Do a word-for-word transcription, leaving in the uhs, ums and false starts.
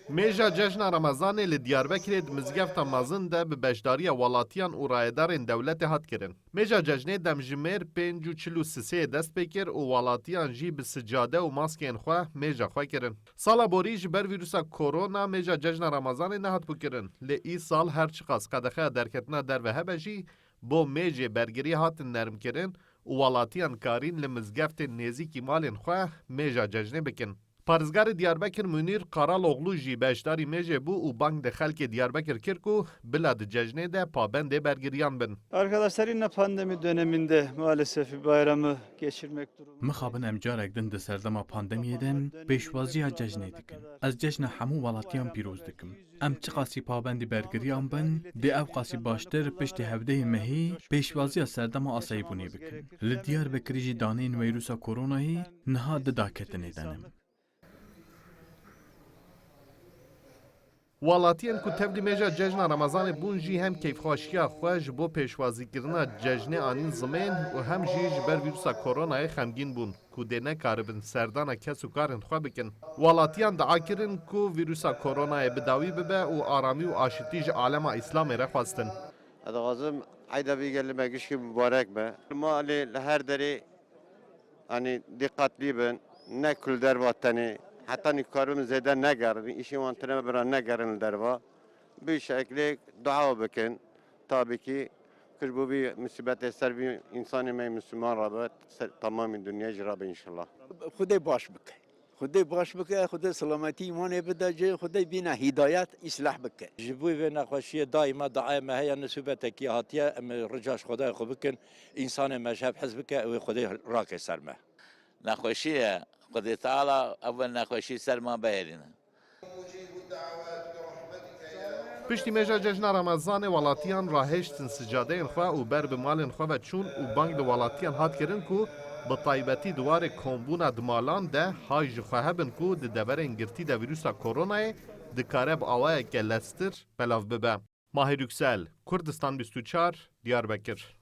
Mêja cejna Remezanê li Diyarbekirê di mizgefta mezin de bi beşdariya welatiyan û rayedarên dewletê hat kirin. Mêja cejnê demjimêr pênc û çil û sisê dest pê kir û welatiyan jî bi sicade û maskeyên xwe mêja xwe kirin. Sala borî ji ber vîrusa korona mêja cejna Remezanê nehat bû kirin. Lê îsal her çiqas qedexeya derketina derve hebe jî, bo mêjê bergirî hatin nermkirin û welatiyan karîn li mizgeftên nêzîkî malên xwe mêja cejnê bikin. Parêzgarê Diyarbekir Munîr Karaloglu jî beşdarî mêjê bû û bang di xelkê Diyarbekir kir ku bila di cejnê de pabendê bergiriyan bin. Arkadaşlar, yine pandemi döneminde maalesef bir bayramı geçirmek durumunda. Mixabin em carek din di serdema pandemiyê de pêşwaziya cejnê dikin. Ez cejna hemû welatiyan pîroz dikim. Em çiqasî pabendî bergiriyan bin, dê ew qasî baştir piştî hevdehê mehî pêşwaziya serdema asayîbûnê bikin. Li Diyarbekirî jî daneyên vîrusa koronayê niha di daketinê de ne. Welatiyên ku tevlî mêja cejna Remezanê bûn jî hem keyfxweşiya xwe ji bo pêşwazîkirina cejnê anîn zimên û hem jî ji ber vîrusa koronayê xemgîn bûn ku dê nekaribin serdana kes û karên xwe bikin. Welatiyan dua kirin ku vîrusa koronayê bi dawî bibe û aramî û aşitî ji alema Îslamê re xwestin. Ez dixwazim eyda vî gelê me gişkî mibarek be. Malê li her derê, yanî, dîqatlî bin, ne ku li derva tenê. Heta nî karibin zêde negerin, îşê wan tine bira negerin li derva. Bi şeklê dua bikin. Tabî kî ku ji bo vî musîbetê ser vî însanê me Misliman rabe, ser temamî dinyayê jî rabe înşallah. Xwedê baş bike. Xwedê baş bike, Xwedê selametî îmanê bide cê, Xwedê bîne hîdayet, îslah bike. Ji bo vê nexweşiyê daîma duayê me heye, nisûbetekî hatiye, em ê rica ji Xwedayê xwe bikin, însanê me ji hev hez bike, ew ê Xwedê rake ser me. Nexweşî ye, Xwedê Teala ev nexweşî ser me bihêlîne. Piştî mêja cejna Remezanê welatiyan rahêştin sicadeyên xwe û ber bi malên xwe ve çûn û bang li welatiyan hat kirin ku bi taybetî di warê kombûna di malan de hay ji xwe hebin ku di deverên girtî de vîrusa koronayê dikare bi awayeke leztir belav bibe. Mahir Yüksel, Kurdistan bîst û çar, Diyarbekir.